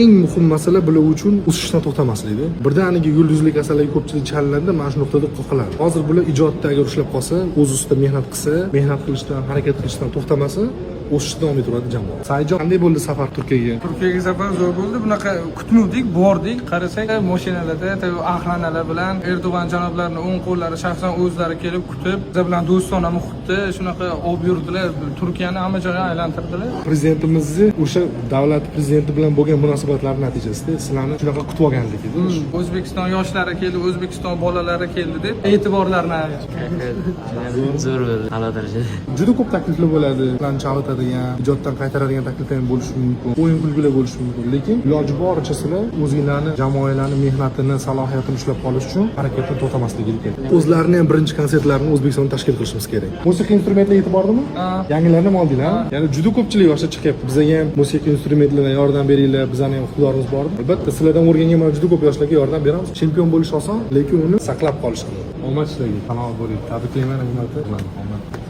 Eng muhim masala bular uchun o'sishdan to'xtamaslikda. Birdaniga yulduzlik kasalligi ko'pchilik chalinadi, mana shu nuqtada qoqiladi. Hozir bular ijodda agar ushlab qolsa, o'z ustida mehnat qilsa, mehnat qilishdan, harakat qilishdan to'xtamasa, o'sishda davom etaveradi jamoa. Saidjon, qanday bo'ldi safar Turkiyaga? Turkiyaga safar zo'r bo'ldi. Bunaqa kutmovdik, bordik, qarasak, mashinalarda охрана lar bilan Erdo'g'an janoblarini o'ng qo'llari shaxsan o'zlari kelib kutib, biz bilan do'stona muhitda shunaqa olib yurdilar. Turkiyani hamma joyini aylantirdilar. Prezidentimizni o'sha davlat prezidenti bilan bo'lgan munosabatlari natijasida sizlarni shunaqa kutib olganligida. O'zbekiston yoshlari keldi, O'zbekiston bolalari keldi deb e'tiborlarini ayashdi. Zo'r bo'ldi, a'lo darajada. Juda ko'p takliflar bo'ladi. Ularni chalg'itadigan, ijoddan qaytaradigan takliflar ham bo'lishi mumkin. O'yin kulgular bo'lishi mumkin. Lekin iloji boricha sizlar o'zinglarni, jamoanglarni mehnatini, salohiyatini ushlab qolish uchun harakatdan to'xtamasligi kerak. O'zlarini ham birinchi konsertlarini O'zbekistonda tashkil qilishimiz kerak. Musiqa instrumentlari yetib bordimi? Ha. Yangilarini ham oldinglar? Ya'ni juda ko'pchilik yoshlar chiqyapti. Bizaga ham musiqa instrumentlaridan yordam beringlar, bizani ham iqtidorimiz bor. Albatta, sizlardan o'rgangan mana juda ko'p yoshlarga yordam beramiz. Chempion bo'lish oson, lekin uni saqlab qolish qiyin. Omad sizlarga. Salomat bo'ling. Tabriklayman, hurmatli. Omad.